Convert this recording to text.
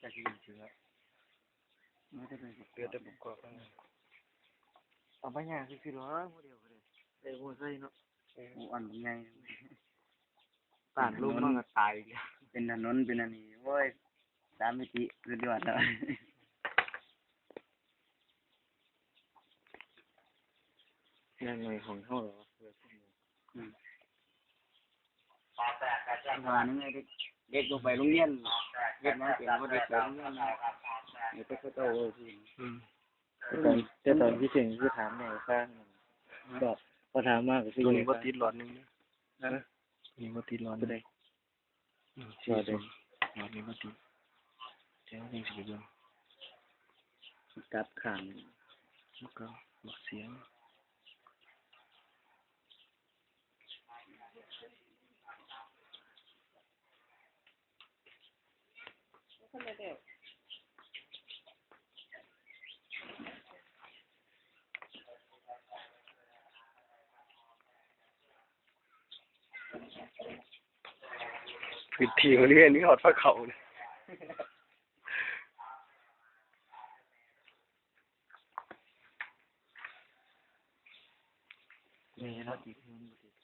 ຈັກຊິເຫຼືອ ເຫຼືອແຕ່ປະກອບ ເອົາມາຍ່າງຊື່ໆດອກ ຜູ້ດຽວກໍໄດ້ ໄດ້ຫົວໃສ່ເນາະ ເອີ ໝູ່ອ່ອນບັກໃຫຍ່ ຕ້ານລົມມາກໍຕາຍອີກແລ້ວ ເປັນຖະໜົນ ເປັນອັນນີ້ ໂອ້ຍ ສາມມິຕິ ສຸດຍອດແລ້ວ. ງານໃໝ່ຂອງເຮົາເຫລອວະ? ອືມ ວ່ານີ້ເດັກ ເດັກບໍ່ໄປໂຮງຮຽນ ເຮັດຫຍັງເປັນ ບໍ່ໄດ້ໄປໂຮງຮຽນ ໃຫ້ແຕ່ເຂົາເຈົ້າເວົ້າຊື່. ອືມ ແຕ່ຕອນ ແຕ່ຕອນທີ່ເສັງຄືຖາມແມ່ຂ້າງ ບອກ ພໍຖາມມາກໍຄື ໂຕນີ້ບໍ່ຕິດຫຼອດໜຶ່ງເດີ. ຮະ? ໂຕນີ້ບໍ່ຕິດຫຼອດໜຶ່ງ. ໂຕໃດ? ອືມ ສີ່ສູນ ລອດນີ້ບໍ່ຕິດ ແຕ່ວ່າຍັງຊິໄປເບິ່ງ ກັບຂ້າງ ມັນກໍບໍ່ເສຍ. ພື້ນທີ່ບໍລິເວນນີ້ຮອດພາເຂົ້າເລີຍ ນີ້ເນາະ ຕິດເຮືອນບໍ່ຕິດ.